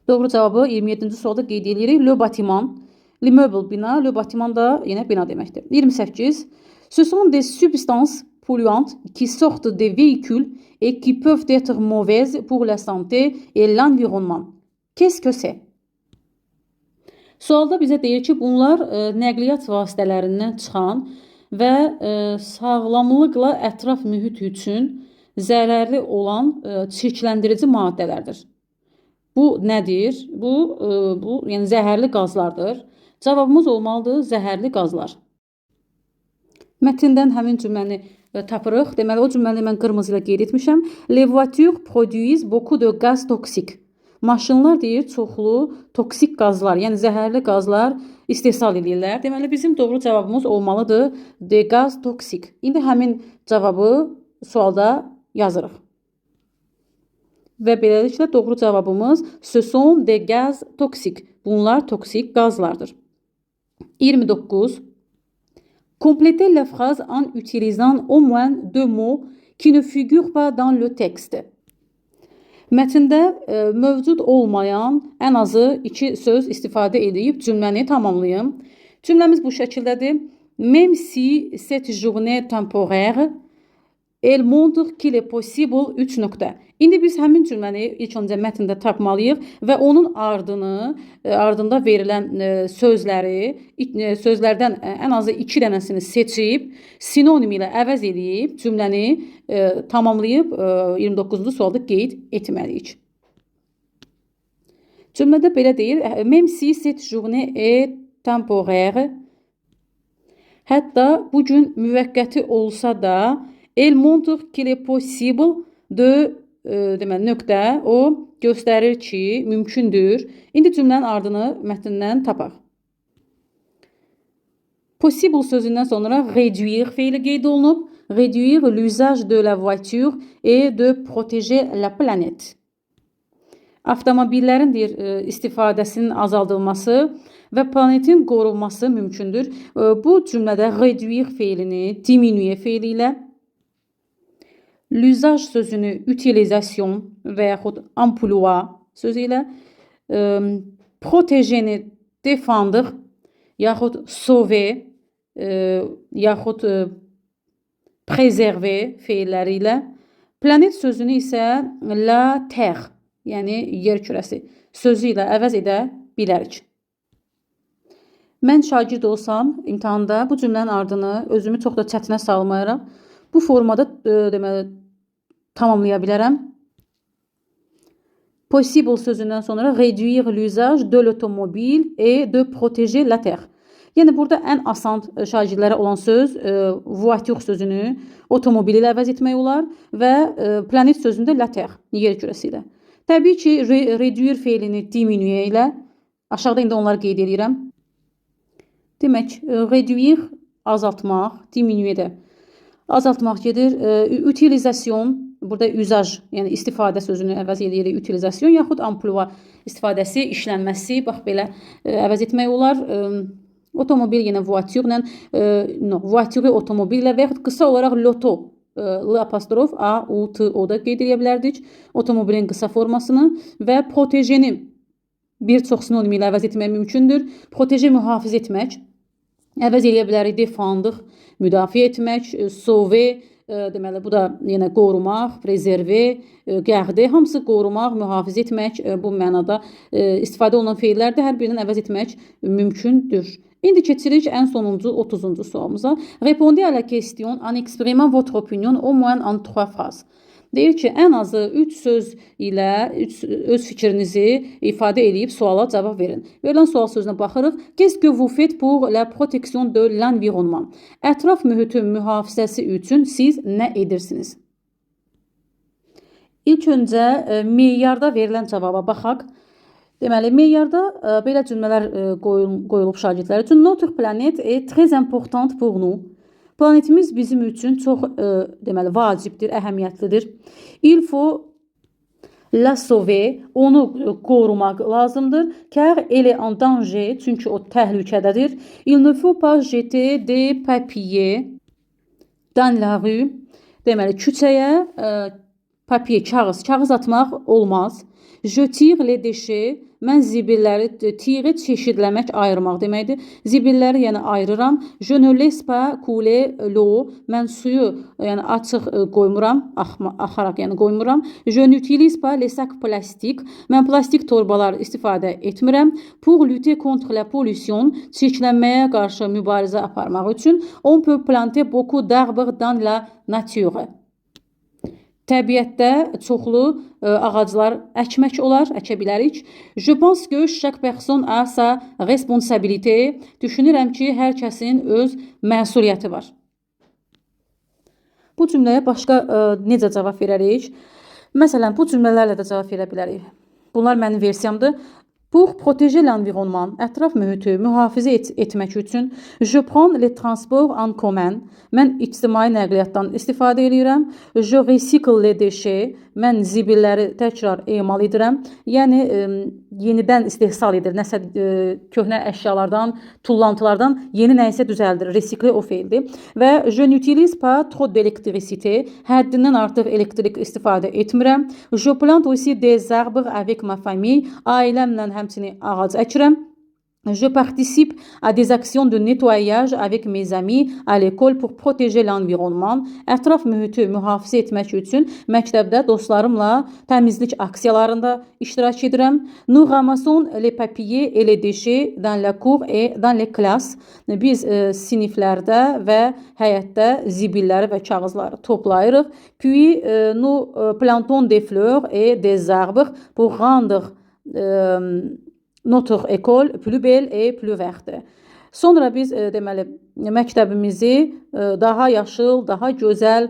Doğru cavabı 27-ci sualda qeyd edirik. Le bâtiment, l'immeuble bina, le bâtiment da yenə bina deməkdir. 28. Ce sont des substances polluantes qui sortent des véhicules et qui peuvent être mauvaises pour la santé et l'environnement. Qu'est-ce que c'est? Sualda bizə deyir ki, bunlar nəqliyyat vasitələrindən çıxan və sağlamlıqla ətraf mühit üçün zərərli olan çirkləndirici maddələrdir. Bu nədir? Bu yəni zəhərli qazlardır. Cavabımız olmalıdır zəhərli qazlar. Mətndən həmin cümləni tapırıq. Deməli o cümləni mən qırmızı ilə qeyd etmişəm. Les voitures produisent beaucoup de gaz toxiques. Maşınlar deyir çoxlu toksik qazlar, yəni zəhərli qazlar istehsal edirlər. Deməli bizim doğru cavabımız olmalıdır des gaz toxiques. İndi həmin cavabı sualda yazırıq. Və beləliklə doğru cavabımız ce sont des gaz toxiques. Bunlar toksik qazlardır. 29. Complétez la phrase en utilisant au moins deux mots qui ne figurent pas dans le texte. Mətndə mövcud olmayan ən azı iki söz istifadə edib cümləni tamamlayın. Cümləmiz bu şəkildədir. Même si cette journée temporaire, elle montre qu'il est possible 3 nöqtə. İndi biz həmin cümləni ilk öncə mətndə tapmalıyıq və onun ardında verilən sözləri, sözlərdən ən azı iki dənəsini seçib, sinonim ilə əvəz edib cümləni tamamlayıb 29-cu sualda qeyd etməliyik. Cümlədə belə deyir: Même si cette journée est temporaire, hətta bu gün müvəqqəti olsa da, elle montre qu'il est possible de deməli nöqtə o göstərir ki, mümkündür. İndi cümlənin ardını mətndən tapaq. Possible sözündən sonra réduire feili qeyd olunub. Réduire l'usage de la voiture et de protéger la planète. Avtomobillərin deyir istifadəsinin azaldılması və planetin qorunması mümkündür. Bu cümlədə réduire feilini diminuer feili ilə, L'usage sözünü utilisation və yaxud emploi sözü ilə, protéger-ni défendre yaxud sauver yaxud préserver feilləri ilə, planet sözünü isə la terre, yəni yer kürəsi sözü ilə əvəz edə bilərik. Mən şagird olsam imtahanda bu cümlənin ardını özümü çox da çətinə salmayaraq bu formada deməli tamamlaya bilərəm. Possible sözündən sonra réduire l'usage de l'automobile et de protéger la terre. Yəni burada ən asan şagirdlərə olan söz voiture sözünü otomobil ilə əvəz etmək olar və planet sözünü də la terre, yer kürəsi ilə. Təbii ki, réduire feilini diminuer ilə, aşağıda indi onları qeyd edirəm. Demək, réduire azaltmaq, diminuer də azaltmaq gedir. Utilisation, burada usage, yəni istifadə sözünü əvəz edirik. Utilisation yaxud emploi istifadəsi, işlənməsi, bax belə əvəz etmək olar. Otomobil yenə voiture-la, no, voiture otomobillə və yaxud qısa olaraq l'auto, L apostrof A, U, T, O da qeyd edə bilərdik. Otomobilin qısa formasını və protéger-ni bir çox sinonim ilə əvəz etmək mümkündür. Protéger mühafizə etmək. Əvəz eləyə bilərik défendre, müdafiə etmək, sauver, deməli bu da yenə qorumaq, préserver, garder, hamısı qorumaq, mühafizə etmək bu mənada istifadə olunan feillərdir. Hər birinin əvəz etmək mümkündür. İndi keçirik ən sonuncu 30-cu sualımıza. Répondez à la question en exprimant votre opinion au moins en trois phrases. Deyir ki, ən azı 3 söz ilə öz fikrinizi ifadə eləyib suala cavab verin. Verilən sual sözünə baxırıq. Qu'est-ce que vous faites pour la protection de l'environnement? Ətraf mühitin mühafizəsi üçün siz nə edirsiniz? İlk öncə meyarda verilən cavaba baxaq. Deməli, meyarda belə cümlələr qoyulub şagirdlər üçün. Notre planète est très importante pour nous. Planetimiz bizim üçün çox deməli vacibdir, əhəmiyyətlidir. Il faut la sauver, onu qorumaq lazımdır. Car elle est en danger, çünki o təhlükədədir. Il ne faut pas jeter des papiers dans la rue. Deməli, küçəyə papier, kağız atmaq olmaz. Je tire les déchets. Mən zibilləri tire çeşidləmək, ayırmaq deməkdir. Zibilləri yəni ayırıram. Je ne laisse pas couler l'eau. Mən suyu yəni açıq qoymuram, axaraq yəni qoymuram. Je n'utilise pas les sacs plastiques. Mən plastik torbalar istifadə etmirəm. Pour lutter contre la pollution, çirklənməyə qarşı mübarizə aparmaq üçün on peut planter beaucoup d'arbres dans la nature. Təbiətdə çoxlu ağaclar əkmək olar, əkə bilərik. Je pense que chaque personne a sa responsabilité. Düşünürəm ki, hər kəsin öz məsuliyyəti var. Bu cümləyə başqa necə cavab verərik? Məsələn, bu cümlələrlə də cavab verə bilərik. Bunlar mənim versiyamdır. Pour protéger l'environnement, ətraf mühiti mühafizə etmək üçün je prends les transports en commun. Mən ictimai nəqliyyatdan istifadə edirəm. Je recycle les déchets. Mən zibilləri təkrar emal edirəm. Yəni yenidən istehsal edir. Nəsə köhnə əşyalardan, tullantılardan yeni nəyisə düzəldir. Recycler o feildir. Və je n'utilise pas trop d'électricité. Həddindən artıq elektrik istifadə etmirəm. Je plante aussi des arbres avec ma famille. Ailəmlə həmçinin ağac əkirəm. Je participe à des actions de nettoyage avec mes amis à l'école pour protéger l'environnement. Ətraf mühiti mühafizə etmək üçün məktəbdə dostlarımla təmizlik aksiyalarında iştirak edirəm. Nous ramassons les papiers et les déchets dans la cour et dans les classes. Biz siniflərdə və həyətdə zibilləri və kağızları toplayırıq. Puis nous plantons des fleurs et des arbres pour rendre notre école plus belle et plus verte. Sonra biz deməli məktəbimizi daha yaşıl, daha gözəl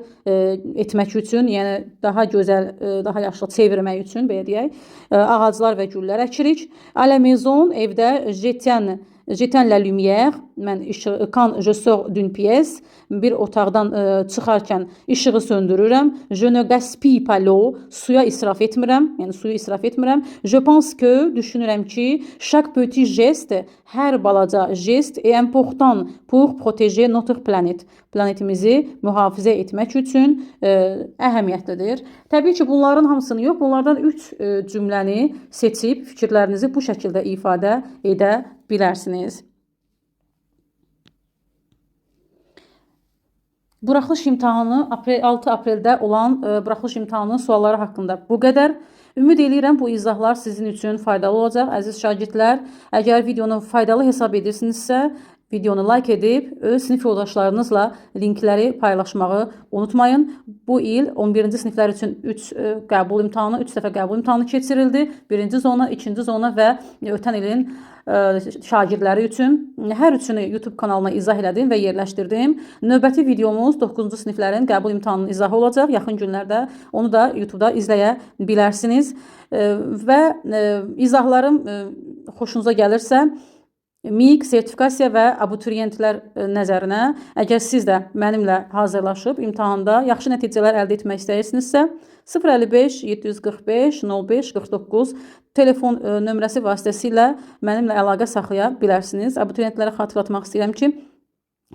etmək üçün, yəni daha gözəl, daha yaşıl çevirmək üçün belə deyək, ağaclar və güllər əkirik. À la maison evdə j'éteins J'éteins la lumière. Mən işığı, quand je sors d'une pièce, bir otaqdan çıxarkən işığı söndürürəm. Je ne gaspille pas l'eau. Suya israf etmirəm. Yəni suyu israf etmirəm. Je pense que, düşünürəm ki, chaque petit geste, hər balaca jest est important pour protéger notre planète. Planetimizi mühafizə etmək üçün əhəmiyyətlidir. Təbii ki, bunların hamısını yox, bunlardan 3 cümləni seçib fikirlərinizi bu şəkildə ifadə edə bilərsiniz. Buraxılış imtahanı 6 apreldə olan buraxılış imtahanının sualları haqqında bu qədər. Ümid eləyirəm bu izahlar sizin üçün faydalı olacaq, əziz şagirdlər. Əgər videonu faydalı hesab edirsinizsə, videonu like edib öz sinif yoldaşlarınızla linkləri paylaşmağı unutmayın. Bu il 11-ci siniflər üçün 3 qəbul imtahanı, 3 dəfə qəbul imtahanı keçirildi. Birinci zona, ikinci zona və ötən ilin şagirdləri üçün. Hər üçünü YouTube kanalına izah elədim və yerləşdirdim. Növbəti videomuz 9-cu siniflərin qəbul imtahanının izahı olacaq. Yaxın günlərdə onu da YouTube-da izləyə bilərsiniz. Və izahlarım xoşunuza gəlirsə, MİQ, sertifikasiya və abituriyentlər nəzərinə, əgər siz də mənimlə hazırlaşıb imtahanda yaxşı nəticələr əldə etmək istəyirsinizsə, 055 745 05 49 telefon nömrəsi vasitəsilə mənimlə əlaqə saxlaya bilərsiniz. Abituriyentlərə xatırlatmaq istəyirəm ki,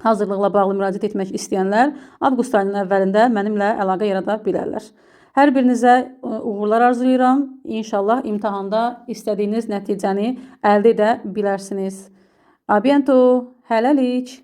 hazırlıqla bağlı müraciət etmək istəyənlər avqust ayının əvvəlində mənimlə əlaqə yarada bilərlər. Hər birinizə uğurlar arzulayıram. İnşallah imtahanda istədiyiniz nəticəni əldə edə bilərsiniz. A bientôt. Hələlik.